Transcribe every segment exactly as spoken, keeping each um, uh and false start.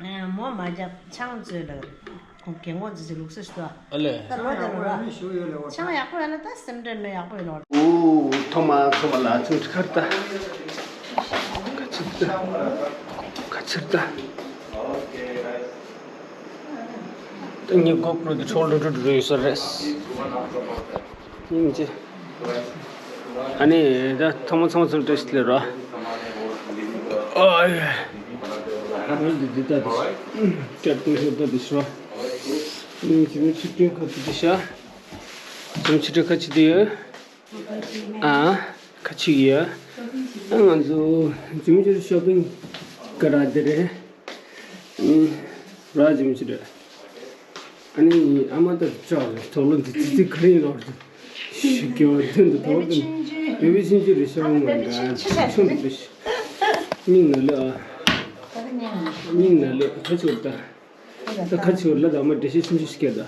མོ་མ་རྒྱབ་ཆང་བཙོས་ལ། ཁོང་རྒན་གོག་ཅིག་ལུགས་སྲོལ་ཞིག་འདུག་ཨ་ལས། ད་ལོ་དེ་ལ་ར། ཆང་ཡག་པོ་ཡོད་ལ་ད་སེམས་ཁྲལ་མེད་ཡག་པོ་ཡོད་ལ། ཨོ། ཐོག་མ་ཐོག་མ་ལ་ཚུར་ཁར་ད། ཁ་ཚིག་ད། ཁ་ཚིག་ད། ད་ངའི་གོ་པྲོ་དེ་འཕྲོ་ལུ་འགྲོ་འགྲོ་ཡོད་ས་རེད། ཡིན་གྱི། ཨ་ནི་ད་ཐོག་མ་ཚང་མ་ཚུར་བཀྲ་ཤིས་བདེ་ལེགས་ར། ཨོ་ཡ། ཨ་ནི་འདི་ད་འདི་ཤ། སྐྱབས་དེ་ཤ་ད་འདི་ཤ། ཨ་ནི་ཁྱེད་མི་ཆུ་སྤྲིན་ཁ་ཚིག་འདི་ཤ། ཁྱེད་མི་ཆུ་སྤྲིན་ཁ་ཚིག་འདི་ཡོད། ཨ། ཁ་ཆེ་གི་ཡ། ཨ་ང་ཚོ་ཇི་མི་ཇི་ཤོ་པིང་ག་ར་དེ་རེད། ཨ་ནི་ར་ཇི་མི་ཇི་རེད། ཨ་ནི་ཨ་མ་ད་ཅག་དོག་ལོ་འདི་ཙི་ཙི་ག་རེ་ཡིན་ནོ། ཞི་རྒྱས་པ་དོན་དུ་དོག་ལོ་འདི་བེ་བི་ཆུང་ཆུང་རེད་ཤོ་ང་འདྲ་ཆུང་དུ་རེད། སྙིང་ན་ལེ་ཨ། སྙིང་ན་ལེ་ཁ་ཆེ་བ་ད། ད་ཁ་ཆེ་བ་ལ་ད་མ་འདྲེ་ཤེས་ཆུང་ཆུང་ཞིག་སྐད་ད།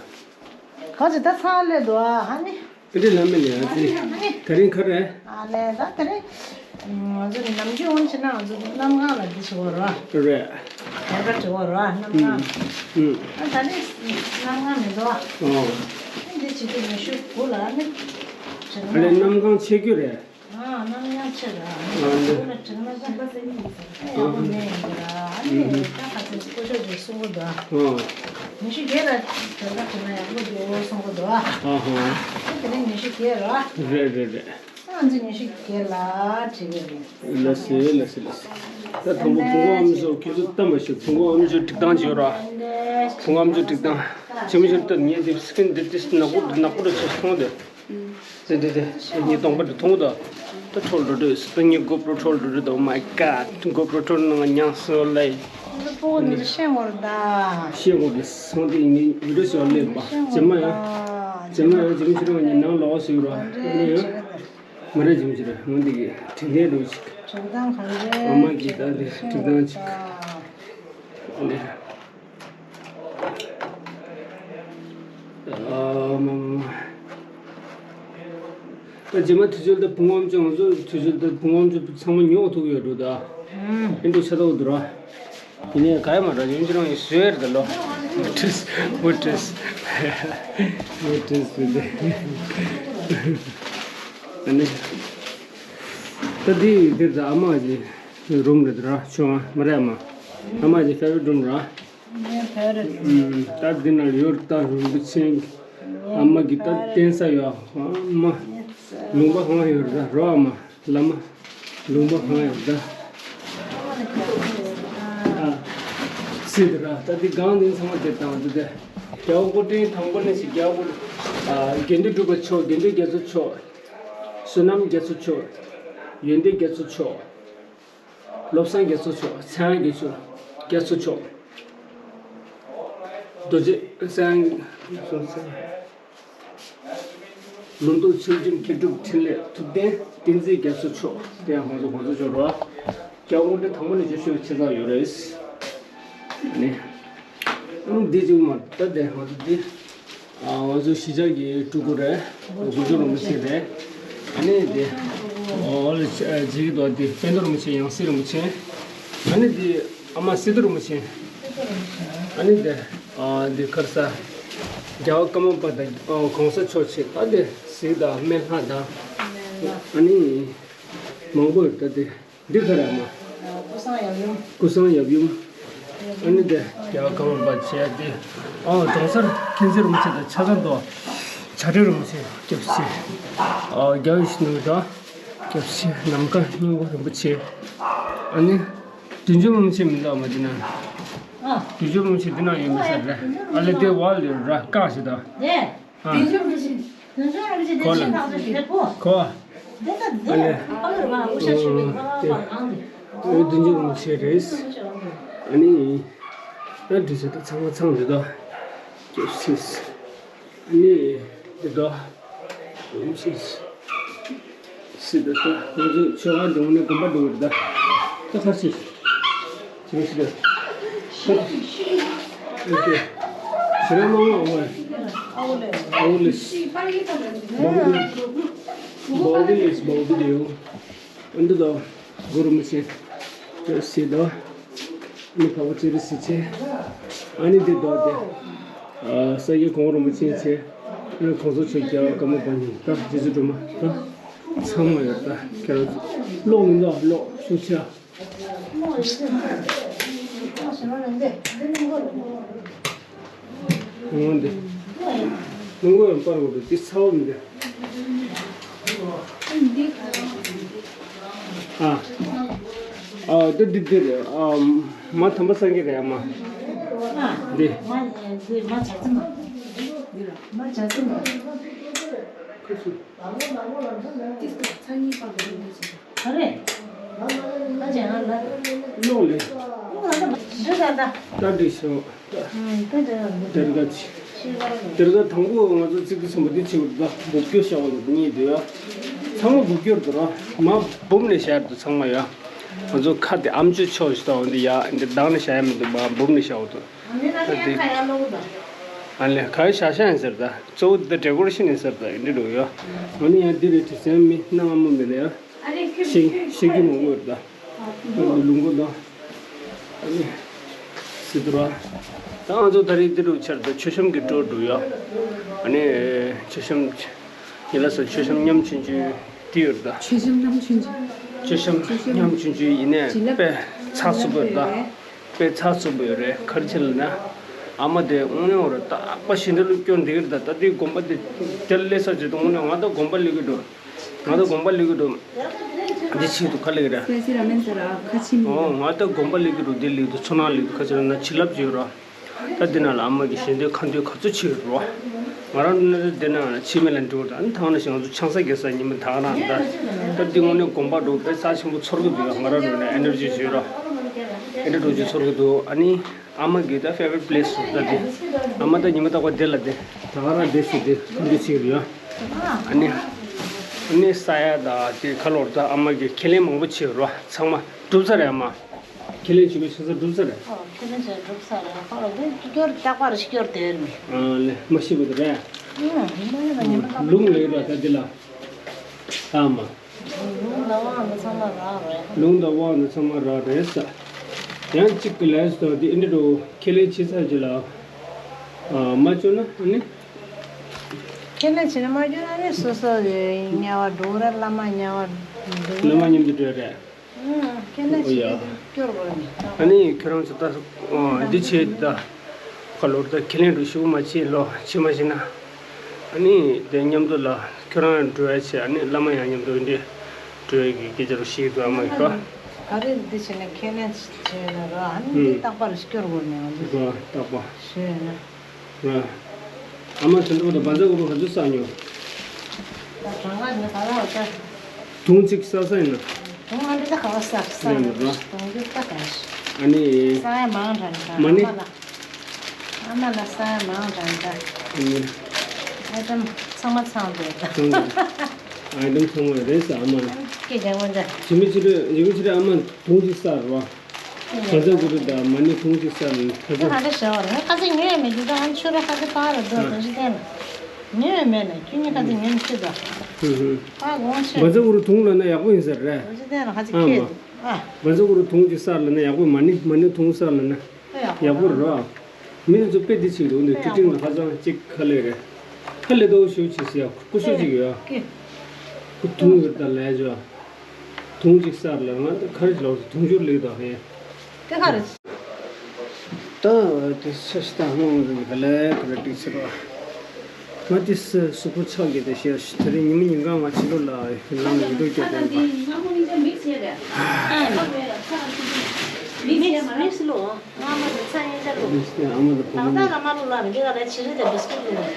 ཁ་ཆེ་ད་ཚང་ལེ་དོ་ཨ་ནི། དེ་འདྲའི་ལམ་མེ་ལེ་ཨ་ཙི། དེ་རིང་ཁ་རེད། ཨ་ལེ་ད་དེ་རིང་། ང་ཚོ་ནམ་རྒྱུན་འོང་ཕྱིན་ན་ང་ཚོ་གནམ་གང་ལ་འདི་བྱེད་དགོས་རེད་བ། རེད། དེ་ག་བྱེད་དགོས་རེད་བ་གནམ་གང་། ཨུམ། ཨ་ད་ནི་གནམ་གང་མི་འདུག་བ། ཨོ། ཨ་འདི་བྱེད་དུས་ཉི་ཤུ་དགུ་ལ་ཨ་ནི། ཨ་ལེ་གནམ་གང་ཆེ་རྒྱུ་རེད། ཨ་གནམ་གང་ཆེ་ར། ཨ་འདི། དེ་ལ་དྲན་ན་ཙམ་པ་སེམས་ཡག་པོ་མེད་ཡིན་ར། ཨ་ནི་ད་ཁ་སང་སྐུ་ཞབས་ཀྱིས་གསུང་གི་འདུག་ཨ། ཉི་ཤུ་བརྒྱད་ལ་དེ་འདྲ་བྱུང་ན་ཡག་པོ་འདུག་གསུང་གི་འདུག་ཨ་ཧ། ཨ་དེ་ནས་ཉི་ཤུ་བརྒྱད་ར། རེད་རེད་རེད། ཨ་ང་ཚོ་ཉི་ཤུ་བརྒྱད་ལ་བྲིས་ཡོད་རེད། ལགས་སེ་ལགས་སེ་ལགས་སེ། ད་དང་པོ་བུ་མོ་ཨ་མཆོག་ཁྱེད་ཚོ་ལྟ་མ་ཤེས། བུ་མོ་ཨ་མཆོག་སྒྲིག་སྟངས་ཅིག་ཡོད་ར། བུ་མོ་ཨ་མཆོག་སྒྲིག་སྟངས། ཇི་མི་ཇི་ལྟར་ངས་འདི་སི་ཀིན་འདི་ཏིས་ནག་པོ་ནག་པོ་ར་ཆེ་མཐོང་དེ། དེ་དེ་དེ་ངའི་གདོང་པ་དེ་མཐོང་དོ། ད་འཕྲོ་ལོ་འགྲོ་ཡོད་ད། ངའི་གོ་པྲོ་འཕྲོ་ལོ་འགྲོ་འདུག Oh my god གོ་པྲོ་འཕྲོ་ནང་ཉང་སོ་ལེ། ཕྲུ་གུ་འདི་ཤེས་ངོར་ད། ཤེས་ངོར་ད་སོང་དེ་ངའི་བི་ཌིའོ་ཤོ་ལེ་བ་ཇེ་མ་ཡ། ཇེ་མ་ཡ་ཇེ་མ་ཤི་རོ་ངའི་ནང་ལོག་སུ་རོ་ཡ། མ་རེད་ཇེ་མ་ཤི་རོ་ངོ་འདི་གི་དྲིན་ལན་རུ་ཞིག་ཨ་མ་གི་ད་དེ་དྲིན་ཐང་ཅིག་ཨ་མ་མ། ད་རྗེས་མ་དུས་ཚོད་ད་བུ་ངོམ་ཅང་ཚོ་དུས་ཚོད་ད་བུ་ངོམ་ཚོ་ཚང་མ་ཉོ་ཐུབ་ཡོད་འགྲོ་ད། ཨིན་འགྲོ་ཆ་ཏོག་འདུག་ར། ཡིན་ནའི་ག་ཡ་མ་ར་ཡོང་ཅི་རང་ཡིན་བཟོས་རེད་ད་ལོ། མུ་ཏྲིས་མུ་ཏྲིས་མུ་ཏྲིས་ཟེར་ཏེ། ཨ་ནི། ད་འདི་འདིར་ད་ཨ་མ་གི་རུམ་རེད་ད་ར་ཆུང་ཨ་མ་རེད་ཨ་མ། ཨ་མ་གི་ཕེ་རི་ཊི་རུམ་ར། ད་འདི་ན་ཡོད་ད་རིན་པོ་ཆེ། ཨ་མ་གི་ད་བརྟེན་ས་ཡོད། ཨ་མ། ལུང་པ་གང་ཡོད་ད་རོ་ཨ་མ། བླ་མ། ལུང་པ་གང་ཡོད་ད། ཨ། སྲིད་ར་ད་འདི་གང་འདི་ཚང་མ་དེ་དང་འདི་དེ། རྒྱལ་བ་སྐུ་ཕྲེང་དང་པོ་ནས་ཞིག་རྒྱལ་བ་སྐུ། ཨ། དགེ་འདུན་གྲུབ་པ་མཆོག་དགེ་འདུན་རྒྱ་མཚོ་མཆོག་བསོད་ནམས་རྒྱ་མཚོ་མཆོག་ཡོན་ཏན་རྒྱ་མཚོ་མཆོག་བློ་བཟང་རྒྱ་མཚོ་མཆོག་ཚེ་དབང་རྒྱ་མཚོ་རྒྱ་མཚོ་མཆོག་རྡོ་རྗེ་ཚེ་དབང་ལུང་རྟོགས་ཚུལ་ཁྲིམས་མཁས་གྲུབ་འཕྲིན་ལས་ཐུབ་བསྟན་བསྟན་འཛིན་རྒྱ་མཚོ་མཆོག་དེ་ཡང་ཁོང་ཚོ་ཁོང་ཚོ་མཆོག་རོ། རྒྱལ་བ་སྐུ་ཕྲེང་དང་པོ་ནས་བརྗོད་ཤོས་ཆེ་ཚང་ཡོད་རེད། ཨ་ནི། ཨང་འདི་ཅུང་མ་ད་དེ་ང་ཚོ་འདི། ཨ་ང་ཚོ་གཞིས་ཆགས་ཀྱི་སྤྲུལ་སྐུ་རེད། དགུ་བཅུ་རིན་པོ་ཆེ་རེད། ཨ་ནི་དེ། ཨོ་ལ་ཇི་གི་དོ་དེ་དཔལ་རྡོར་རིན་པོ་ཆེ་ཡང་སྲིད་རིན་པོ་ཆེ། ཨ་ནི་དེ་ཨ་མ་སི་ཏུ་རིན་པོ་ཆེ། ཨ་ནི་དེ། ཨ་དེ་ཁར་ས། རྒྱལ་བ་ཀརྨ་པ་དང་ཨ་གོང་ས་མཆོག་ཆེ་ད་དེ་གཟིགས་དང་སྨན་ལྷ་དང་། ཨ་ནི། མང་པོ་ཡོད་ད་དེ། འདི་ག་རེ་ཨ་མ། ཀུ་སང་ཡབ་ཡུམ། ཀུ་སང་ཡབ་ཡུམ། ཨ་ནི་དེ་རྒྱལ་བ་ཀརྨ་པ་ཆེ་དེ། ཨ་གྲོང་གསར་མཁྱེན་བརྩེ་རིན་པོ་ཆེ་དང་ཕྱག་འཚལ་དུ། བྱ་བྲལ་རིན་པོ་ཆེ་སྐྱབས་རྗེ། ཨ་རྒྱལ་བའི་ཞིང་ནང་དང་། སྐྱབས་རྗེ་ནམ་མཁའ་སྙིང་པོ་རིན་པོ་ཆེ། ཨ་ནི། བདུད་འཇོམས་རིན་པོ་ཆེ་མི་འདུག་ཨ་མ་འདི་ན། བདུད་འཇོམས་རིན་པོ་ཆེ་འདི་ན་ཡོད་མི་ས་རེད། ཨ་ལེ་དེ་བ་ལེ་ར་བཀག་ཞིག་དང་། ཨ། ཁོ་ལ། ཁོ། ཨ་ལེ། ཨོ་དེ་འཇུག་མི་བྱེད་རེད། ཨ་ནི། ཨ་འདྲི་ཟེར་ད་ཚང་མ་ཚང་འདི་དོ། ཅེས་སིས། ཨ་ནི། འདི་དོ། ཨོམ་སིས། སི་ད་ད་ང་ཚོ་ཆོས་ཨ་འདི་འོ་ནས་དགོན་པ་འགྲོ་གི་རེད་ད། ད་ཁ་སིས། ཅི་མི་ཤེས་ད། ཨོ་ཀེ། ཞེ་དྲག་མང་མང་འོང་བས། ཨའོ་ལེས། ཨའོ་ལེས། ཨའོ་ལེས། ཨ་འདི་དང་གུ་རུ་མི་ཤེས། ཅི་ཟེར་ད། ནི་འཕགས་པ་སྤྱན་རས་གཟིགས་བྱས། ཨ་ནི་འདི་ལྡོག་སྟེ། ཨ་ས་སྐྱའི་གོང་རིན་པོ་ཆེ་བྱས། ཨ་ནི་གོང་ས་མཆོག་རྒྱལ་བ་ཀརྨ་པ་ཉིད་དང་རྗེ་བཙུན་སྒྲོལ་མ་དང་ཚང་མ་ཡོད་ད། ཁྱེད་རང་ཚོ་ཀློག་མི་འདུག་ཀློག་ཤུགས་ཆེ། འོང་འདི། ལུང་གོ་ཡང་པར་གོ་འདུག་འདི་ཚ་བོ་མི་འདུག་ཨ། ཨ། འདི་འདི་འདི་རེད། ཨ། མ་དམ་པ་སངས་རྒྱས་རེད། ཨ་མ། འདི། མ་འདི་མ་བྱ་ཚིམ། འདི་ལ་མ་བྱ་ཚིམ། ཁུ་སུ། ག་རེ། ཨ་ཅེ་ང་ལ། ལོག་ལེ། ལོག་ལ་ད་ཞི་ད་ད། ད་འགྲིག་སོང་། ད་ད་ད་ད། དེར་ག་ཅི། དེར་ག་དང་པོ་ང་ཚོ་ཚིག་ཏུ་སོང་བ་འདི་ཆེ་བར་ད་འབུབ་སྐྱོ་བྱ་བ་ལ་གཉིས་འདུག་ཡ། ཚང་མ་འབུབ་སྐྱོར་འདུག་ར། མ་འབུབ་ནས་བྱ་འདུག་ཚང་མ་ཡ། ང་ཚོ་ཁ་དེ་ཨམ་ཅོག་ཆོག་ཞིག་ད་འོ་འདི་ཡ་འདི་བཏང་ནས་བྱ་ཡ་མི་འདུག་མ་འབུབ་ནས་བྱ་བ་འདུག་ཨ་ལེ་ཁ་ཡ་ཤ་ཤ་ཡིན་ཟེར་ད། གཙོ་བོ་འདི་ཌེ་ཀོ་རེ་ཤན་ཡིན་ཟེར་ད་འདི་འགྲོ་ཡོད། ང་ནི་ཡང་འདི་རེད་དྲི་སེམས་མི་སྣང་ཨ་མོ་མེད་ན་ཡང་ཤེས་ཤེས་རྒྱུ་མང་པོ་ཡོད་ད། ལུང་པ་དང་། ཨ་ནི་སི་ཏུ་ར། ད་ང་ཚོ་ད་རེས་འདི་འགྲོ་ཆར་ད་མཆོད་བཤམས་ཀྱི་འགྲོ་འགྲོ་ཡོད། ཨ་ནི་མཆོད་བཤམས་ཡིན་ལ་སོ་མཆོད་བཤམས་ཉམས་ཆུང་ཆུང་འདི་ཡོད་ད། མཆོད་བཤམས་ཉམས་ཆུང་ཆུང་། མཆོད་བཤམས་ཉམས་ཆུང་ཆུང་ཡིན་ནས་དཔེ་ཚགས་ཚུད་པོ་ཡོད་ད། དཔེ་ཚགས་ཚུད་པོ་ཡོད་རེད། ག་རེ་བྱས་ལབ་ན། ཨ་མ་དེ་དངོས་གནས་འོ་ར་རྟག་པ་ཞི་འདྲ་ལུགས་སྐྱོན་འདི་གིར་ད་ལྟ་དེའི་དགོན་པ་དེ་དེར་སླེབས་ས་བྱེད་དུས་དངོས་གནས་ང་ད་དགོན་པ་སླེབས་ཀྱི་འགྲོ། ང་ད་དགོན་པ་སླེབས་ཀྱི་འགྲོ། འདི་ཆེད་དུ་ག་སླེབས་ཀྱི་རེད། སེ་སི་ར་མེན་ཟེར་ར་ཁ་ཆེ་མི། ཨོ་ང་ད་དགོན་པ་སླེབས་ཀྱི་འགྲོ། འདི་སླེབས་དུས་ཚོ་ནང་སླེབས་དུས་ག་ཚོད་ན་བྱིན་རླབས་ཅིག་ཡོད་ར། ད་འདི་ན་ལ་ཨ་མ་གི་ཞལ་འདོན་ཁ་འདོན་ག་ཚོད་ཆེ་ཡོད་ར། ང་རང་ནི་འདི་ན་ཕྱི་མི་ལ་འགྲོ་ད་ནི་ཐང་ན་ཞིང་ཚོ་ཆང་ས་རྒྱག་ས་ཉི་མ་ད་རང་ད། ད་འདི་དངོས་གནས་དགོན་པ་འགྲོ་དཔེ་རྩ་ཆེན་པོ་ཚོར་གི་འདུག་ང་རང་ནི་ཨེ་ནར་ཇི་ཡོད་ར། ཨེ་ནར་ཇི་ཚོར་གི་འདུག་ཨ་ནི། ཨ་མ་གི་ད་ཕེ་ཝ་རིཊ་པི་ལེ་སི་རེད་ད་དེ། ཨ་མ་ད་ཉི་མ་རྟག་པར་དེ་ལ་དེ། ད་ག་རང་དེ་སུ་དེ་ཁོང་ཚོ་ཆེ་རུ་ཡ། ཨ་ནི། ཨ་ནི་ས་ཡ་ད་དེ་ཁ་ལོར་ད་ཨ་མ་གི་ཁས་ལེན་མང་པོ་ཆེ་རུ་ཚང་མ་གྲུབ་ཚར་རེད་ཨ་མ། ཁས་ལེན་བྱེད་དགོས་ཆེ་ས་གྲུབ་ཚར་རེད། ཨོ་ཁས་ལེན་བྱས་གྲུབ་ཚར་རེད། ཁ་ལོ་དེ་སྐྱོར་རྟག་པར་སྐྱོར་དེ་རེད་མི། ཨ་ལེ་མ་ཤི་བ་དེ་རེད། ཨུ་ཡིན་ན་ཡིན་ན་ཉི་མ་རྟག་པར་ལུང་ལེགས་ར་ད་དེ་ལ། ཨ་མ། ལུང་དང་དབང་དེ་ཚང་མ་རག་རེད། ལུང་དང་དབང་དེ་ཚང་མ་རག་རེད་ས། ཡང་གཅིག་གི་ལས་སུ་དང་དེ་ཨིན་དྲ་འགྲོ་ཁས་ལེན་བྱེད་ཚར་རྗེས་ལ། ཨ་མ་བཅོས་ན་ཨ་ནི། ཁས་ལེན་བྱེད་ན་མ་བཅོས་ན་ཨ་ནི་སོ་སོ་གི་དམྱལ་བ་འགྲོ་ར་བླ་མ་དམྱལ་བ་འགྲོ། བླ་མ་མཉམ་དུ་འགྲོ་རེད། ཁས་ལེན་བྱེད་ཀྱི་སྐྱོར་དགོས་ནི། ཨ་ནི་ཁྱོད་རང་ཚོ་ད་འདི་བྱེད་ད། ཁ་ལོར་ད་ཁས་ལེན་འགྲོ་ཞུ་མ་བྱེད་ལོ་བྱེད་མ་བྱེད་ན། ཨ་ནི་དེ་མཉམ་དུ་ལ་ཁྱོད་རང་འགྲོ་ཡ་བྱེད། ཨ་ནི་བླ་མ་ཡང་མཉམ་དུ་འདི་འགྲོ་ཡ་གི་སྐད་ཆ་རུ་ཞིག་འདུག་ཨ་མ་གི་ཁ། ག་རེ་འདི་བྱེད་ན་ཁས་ལེན་བྱེད་ན་ར་ཨ་ནི་འདི་རྟག་པར་སྐྱོར་དགོས་ནི་ཨ་འདི། རྟག་པ། ཞུས་ན། ཨ་མ་དོན་དུ་བ་དང་བཛྲ་གུ་རུ་ག་ཚོད་བསགས་མྱོང་། ད་གྲངས་ཀ་ནི་ག་ལ་བ་ད། དུང་གཅིག་བསགས་ས་ཡིན་ན། དུང་ང་འདི་ད་ག་བ་བསགས་བསགས་ཡིན་ན་ར། དུང་འདི་ད་ག་ཞིག་ཨ་ནི། བསགས་ཡ་མང་དྲགས་ནི་ད་མ་ནི། ཨ་མ་ལ། ཨ་མ་ལ་བསགས་ཡ་མང་དྲགས་ནི་ད། ཨ་ནི། ཨ་ཙམ་ཚང་མ་ཚང་འདུག་ད། ཚང་འདུག་ཨ་ཙམ་ཚང་མ་རེད་ཟེར་ཨ་མ་ལ། སྐད་རྒྱག་མ་འདྲ། ཇི་མི་ཇི་རེད་ཇི་མི་ཇི་རེད་ཨ་མ་དུང་གཅིག་བསགས་ར། བཛྲ་གུ་རུ་དང་མ་ཎི་དུང་གཅིག་བསགས་ནས་ཁ་ཁ་ཁ་ཁ་བྱ་བ་རེད། ཁ་ཚིག་ཉོས་མེད་འདུག་ད་ཨ་ཆུ་ར་ཁ་ཚིག་པ་ར་འགྲོ་དོ་ཞིག་བསྟན་ན། ཉོས་མེད་ན་ཁྱོད་ཉིད་ཁ་ཚིག་ཉོས་མི་ཤེས་དོ། ཧུ་ཧུ། ཨ་དགོངས་ཆེ། བཛྲ་གུ་རུ་དུང་ལབ་ན་ཡག་པོ་ཡིན་ས་རེད། དོ་ཞིག་བསྟན་ན་ཁ་ཚིག་ཨ་ཁེལ་མ། འདུག་ཨ། བཛྲ་གུ་རུ་དུང་གཅིག་བསགས་ལབ་ན་ཡག་པོ། མ་ཎི་མ་ཎི་དུང་བསགས་ལབ་ན་ཡག་པོ་རེད་ར། མི་ཚོ་དཔེ་འདི་ཅིག་འདུག་འདི་ཁྲི་ཁྲི་ང་ཁ་སང་གཅིག་ཁ་ལས་རེད། ཁ་ལས་རྡོ་ཞུ་ཅིག་ཟེར་ཡ་སྐུ་ཞབས་ཅིག་ཡོད་ཡ། ཁུ་དུང་ཡོད་ད་ལས་ཇོ། དུང་གཅིག་བསགས་ལ་ང་ད་ག་རེ་ལོག་དུང་ཕྱུར་ལེགས་དང་ཧེ། དེ་ག་རེད། ད་དེ་ས་ཞིག་ད་ཧང་རིག་ག་ལེ་ག་ལེ་ཏིག་ཟེར་བ། ང་དེ་ས་སུ་ཁུ་ཆག་གི་དེ་ཤེས་ཤི་དེ་རིང་ཉི་མ་ཉིན་གང་ང་ཕྱི་ལོགས་ལ་ལམ་ཡིན་འགྲོ་སྐྱོ་དེ་ཡིན་པ། མིག་སི་ལོ། ང་མ་དེ་ཚ་ཡིན་ཆ་ལོ། མིག་སི་ཨ་མ་དེ་ཕོ་ལག་མོ་ད་ལ་མ་ལོ་ལ་རེ་འདི་ག་ལེ་ཕྱི་རི་དེ་བི་སྐུ་དེ་རེད།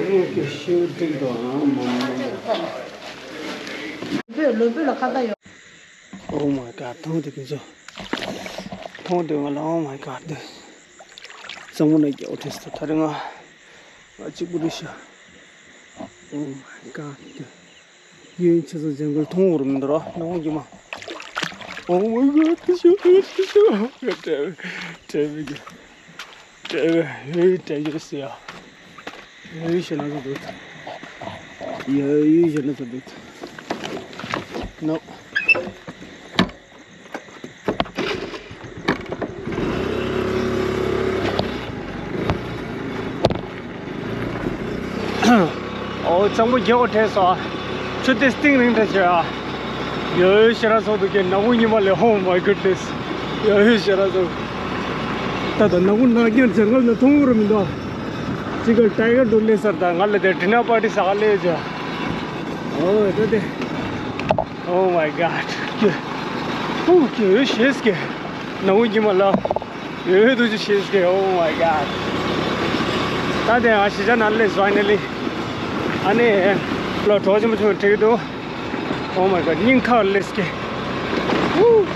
ཨོ་ཀེ་ཤིའུ་ཏིག་ཏོ་ཨ་མ་མ། ལོ་བོད་ལ་ཁ་བརྡ་ཡོད། Oh my god ཐོང་དེ་ཀུན་ཚོ། ཐོང་དེ་ང་ལ། Oh my god དེ། གཙང་མོ་ནས་རྒྱལ་བ་ཐེས་ཏོ་ད་རེ་ང་། ང་གཅིག་པུ་རེད་ཤག Oh my god དེ། གཡུ་ཡི་ཆུ་ཚོད་ཅན་ཀུན་མཐོང་བར་མི་འདུག་ར་ནོ་ཀྱི་མ། Oh my god དེ་ཤོ་དེ་ཤོ། དྲ་བའི་དྲ་བའི་གི་དྲ་བའི་ཡོ་ཡི་དྲ་ཡོ་སི་ཡ། ཡོ་ཡི་ཞེ་ན་ཚོ་འདུག་ཡོ་ཡི་ཞེ་ན་ཚོ་འདུག No. ཨོ་གཙང་པོ་རྒྱལ་བ་དྲན་སོང་། ཆུ་དེ་སྟེང་རིང་དྲན་ཆེ་ཨ། ཡོ་ཡོ་ཞེ་ར་སོགས་འདུག་གི་ནག་པོ་ཉི་མ་ལས། Oh my goodness. ཡོ་ཡོ་ཞེ་ར་སོགས། ད་ད་ནག་པོ་ནག་རྐྱང་ཇང་གལ་ན་མཐོང་ར་མི་འདུག་ཅི་ག་ཊའི་གར་འདུག་ལས་སར་ད་ང་ལ་དེ་ཌི་ནར་པར་ཊི་ཟ་ག་ལས་ཅེ། ཨོ་ད་དེ། Oh my god. ཧུ་ཀྱི་ཡོད་ཤེས་ཀྱི། ནག་པོ་ཉི་མ་ལ། ཡོད་དུ་ཅི་ཤེས་ཀྱི། Oh my god. ད་དེ་ང་ཞི་ཅང་ནང་སླེབས་finally. ཨ་ནི་ལོ་གྲོགས་ཆེན་པོ་ཆུང་ཁྲིད་འདུག Oh my god. སྙིང་ཁ་སླེབས་ཀྱི། ཧུ།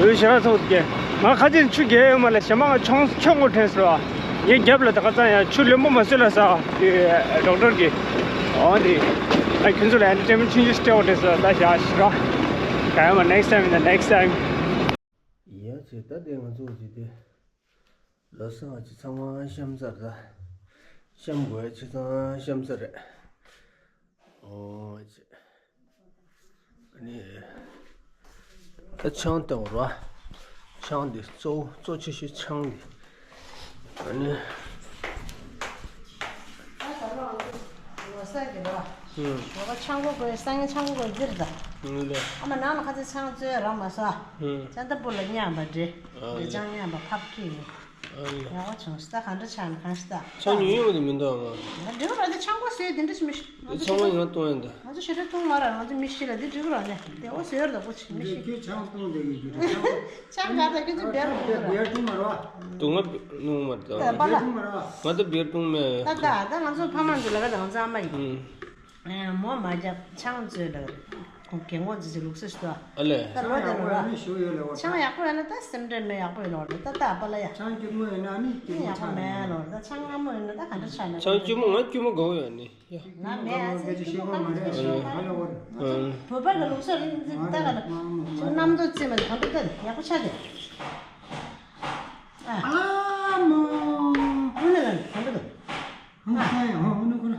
ཡོད་ཤེས་ར་ཚོགས་ཀྱི། ང་ཁ་ཅིག་ཆུ་རྒྱས་ཡོད་མ་ལ་ཞེ་མ་ང་ཆོང་ཆོང་གོ་དྲན་སོང་། ངའི་རྒྱབ་ལ་ད་ཁ་ཚང་ཡང་ཆུ་རློན་པོ་མ་བཟོས་ལ་ཟ། དེ་ཌོག་ཊར་གྱིས། འོ་དེ། ང་ཁྱོད་ཚོ་ལ་ཨེན་ཊར་ཊེན་མེན་ཊི་ཆུང་ཆུང་སྤྲད་འོ་དྲན་སོང་། ད་བཞག་ཤི་ར། ག་ཡོད་མ་next time in the next time. ཡ་ཆེ་ད་དེ་ང་ཚོ་ཅི་དེ། ལོ་སང་ཅི་ཚང་མ་གཤམ་ཚར་ད། གཤམ་དགོས་ཡ་ཆེ་ཚང་གཤམ་ཚར་རེད། ཨོ་ཅི། ཨ་ནི། ད་ཆང་བཏང་བ་ར། ཆང་འདི་གཙོ་བོ་གཙོ་ཆེ་ཤོས་ཆང་འདི། ཨ་ནི། ང་ས་གི་ར། ཧུམ། ང་ཆང་གོ་གོ་སང་ཉིན་ཆང་གོ་གོ་འདིར་ད། ཧུམ་ལེ། ཨ་མ་ནང་ལ་ཁ་ཚ་ཆང་བཙོས་ར་མ་ས། ཧུམ། ཅན་ད་བུ་ལ་མཉམ་པ་འདྲེ། ཨ་འདྲེ་ལེ། ཆང་མཉམ་པ་ཕབ་ཁྱི་ཡིན། ཨ་ལེ། ཡག་པོ་བྱུང་། ད་ག་འདྲ་ཆགས་ན་གང་ཞིག་ད། ཆང་ཉུང་ཉུང་དེ་མི་འདུག་ཨ་མ། ང་འགྲིག་ར་དེ་ཆང་གོ་སོས་དེ་འདྲ་ཞིག་མི་ཤེས། ང་ཚོ་ཆང་མ་ཡང་གཏོང་ཡང་ད། ང་ཚོ་ཞེ་དྲག་གཏོང་མ་ར། ང་ཚོ་མི་ཤེས་ལ་དེ་འགྲིག་ར་ནས་དེ་འོ་སོས་ར་ད་གོ་ཆི་མི་ཤེས། ཁྱོད་ཆང་གཏོང་དེ་ཡོད་རྒྱུ་རེད་ཆང་གོ། ཆང་ག་ད་ཁྱོད་ཚོ་བེར་གཏོང་ར། བེར་གཏོང་མ་ར། དུང་ང་བེར་གཏོང་མ་ར། ད་པ་ལ། ང་ད་བེར་གཏོང་མེད། ད་ད་ད་ང་ཚོ་ཕ་མ་ཚོ་ལ་ག་ད་ང་ཚོ་ཨ་མ་ཡིན། ཨུམ། མོ་མ་རྒྱབ་ཆང་བཙོས་ལ། ཁོང་རྒན་གོག་ཅིག་ལུགས་སྲོལ་ཞིག་འདུག་ཨ་ལས། ད་ལོ་དེ་ལོ་ར། ཆང་ཡག་པོ་ཡོད་ན་ད་སེམས་ཁྲལ་མེད། ཡག་པོ་ཡོད་ལོ་ར། ད་ད་པ་ལ་ཡ། ཆང་སྐྱུར་མོ་ཡོད་ན་ཨ་ནི་སྐྱུར་མོ་ཡག་པོ་མེད་ལོ་ར། ད་ཆང་མངར་མོ་ཡོད་ན་ད་ག་འདྲ་ཆགས་ན། ཆང་སྐྱུར་མོ་ང་སྐྱུར་མོ་དགའ་བོ་ཡོད་ནི། ང་མེད་ཨ་ཙི་སྐྱུར་མོ་ག་འདྲ་ཆགས་ཤོག་ག་ལ་བོར། བོད་པ་གི་ལུགས་སྲོལ་རིག་འཛིན་ད་ག་ལ། ཆང་རྣམ་རྟོག་རྩེ་མ་ག་འདྲ་ད་ཡག་པོ་ཆགས་ཏེ། ཨ་མོ། ཨུ་ནི་ལ་ག་འདྲ་ད། ཨུ་ནི་ཁོ་ན།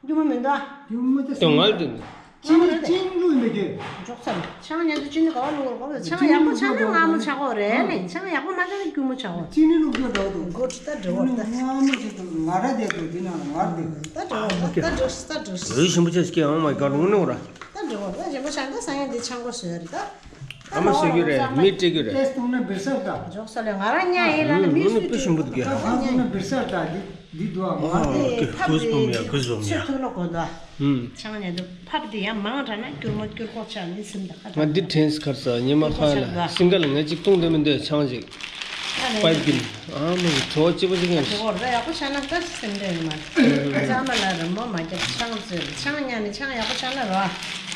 སྐྱུར་མོ་མི་འདུག་ཨ། སྐྱུར་མོ་དེ་དོན་ངལ་དུ་འདུག་ཅི་ནི་ཅི་ནི་བླུགས་མི་དགོས། འཇོག་ཚར། ཆང་ཉལ་དུ་ཅི་ནི་ག་བ་བླུགས་རོགས། ཆང་ཡག་པོ་ཆགས་ན་མངར་མོ་ཆགས་གོ་རེད་ནི། ཆང་ཡག་པོ་མ་ཆགས་ན་སྐྱུར་མོ་ཆགས་གོ། ཅི་ནི་བླུགས་རྒྱུ་འདྲ་བོ་འདུག་སྒོ་ཁྲི་ལྟ་འདྲ་བོ་ད། མངར་མོ་ཆགས་འདུག་ང་ར་བསྡད་འདུག་འདི་ནང་ལ་ངར་འདུག་ད་འདྲ་བོ་ད་འདྲ་ད་འདྲ། འོད་ཞིམ་པོ་ཆགས་ཀྱི། Oh my god. འོ་ནོ་ར། ད་འདྲ་བོ་ད་ཞིམ་པོ་ཆགས་ད་སང་ཉིན་འདི་ཆང་གོ་བཟོས་རེད་ད། ཨ་མ་བཟོས་རྒྱུ་རེད། མི་སྤྲད་རྒྱུ་རེད། ཏེས་བཏུང་ན་འབིར་སར་ད། འཇོག་ས་ལས་ང་རང་ཉལ་ཡིན་ལ་ནི་མི་སུས་ཏེས་བཏུང་ན་འབིར་སར་ད། འདི་འདི་འདུག་ཨ། ཨོ་ཀེ། གུས་སྦོམ་ཡ། གུས་སྦོམ་ཡ། ཆང་ཉལ་དུ་ཕབ་དེ་ཡང་མང་དྲགས་ན་སྐྱུར་མོ་སྐྱུར་ཁོག་ཆགས་ནི་སེམས་ད་ཁ་ང་འདི་དྲན་ཁར་ས་ཉི་མ་ཁ་ལ་སིང་ག་ལ་ང་གཅིག་བཏུང་དེ་མི་འདོད་ཆང་ཅིག་ཨ་ནི་པའིབ་གིན། ཨ་མ་གི་གྲོགས་སྐྱིད་པོ་ཅིག་ཡང་དེ་གོ་ར་ཡག་པོ་ཆགས་ན་ད་སེམས་ཁྲལ་ཡོད་མ་རེད། ཨ་མ་ལ་རི་མོ་མ་རྒྱབ་ཆང་བཙོས་ཆང་ཉལ་ནི་ཆང་ཡག་པོ་ཆགས་ན་རོ། ཨ་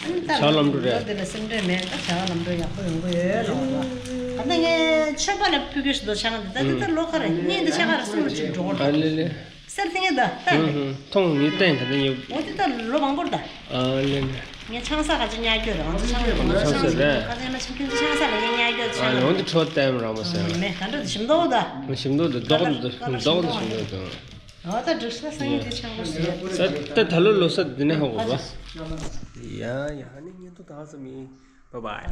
ནི་ད་བྱ་ལམ་འགྲོ་རེད། ལོ་འདི་ལ་སེམས་ཁྲལ་མེད། ད་བྱ་བ་ལམ་འགྲོ་ཡག་པོ་ཡོང་གི་ཡོད་ལོ། ད་ལྟ་ངས་མཆོད་པ་ལ་ཕུལ་གྱི་ཞིག་ལོ་ཆང་འདི་ད་འདི་ད་ལོ་ཁ་རེད། གཉིས་འདི་ཆ་ཁ་རེད། གསུམ་ལ་གཅིག་འགྲོ་གོ་ཨ་ལེ་ལེ། སེར་ཐིང་ངེ་ད་ད་ཧུམ་ཧུམ་མཐོང་ནི་བསྟན་ད་ད་ཉོ། འོ་འདི་ད་ལོ་མང་པོར་ད། ཨ་ལེ་ལེ། ངས་ཆང་ས་ག་ཚོད་ཉར་རྒྱུ་རེད། ང་ཚོ་ཆང་ས་ཆང་ས་རེད། ཁ་ཚན་མ་ཆང་ཁྱོད་ཚོ་ཆང་ས་ལ་ངས་ཉར་རྒྱུ་ཨ་ཆང་ལེ། འོ་འདི་ཁྲོ་ལྟད་མོ་རང་མ་ཟེར། མེད་ད་འགྲོ་ཞིམ་མདོག་ད། ཞིམ་མདོག་ད་རྡོག་ད་རྡོག་ད་ཞིམ་མདོག་ད། འོ་ད་འགྲིག་ས་སང་ཉིན་དེ་ཆང་གོ་ཟེར། ད་ད་ད་ལོ་ལོ་གསར་འདི་ནས་ཧ་གོ་བ། ཡ་ཡ་ཧ་ནི་ཉིན་ཐོ་ད་ཧ་ས་མི། Bye bye.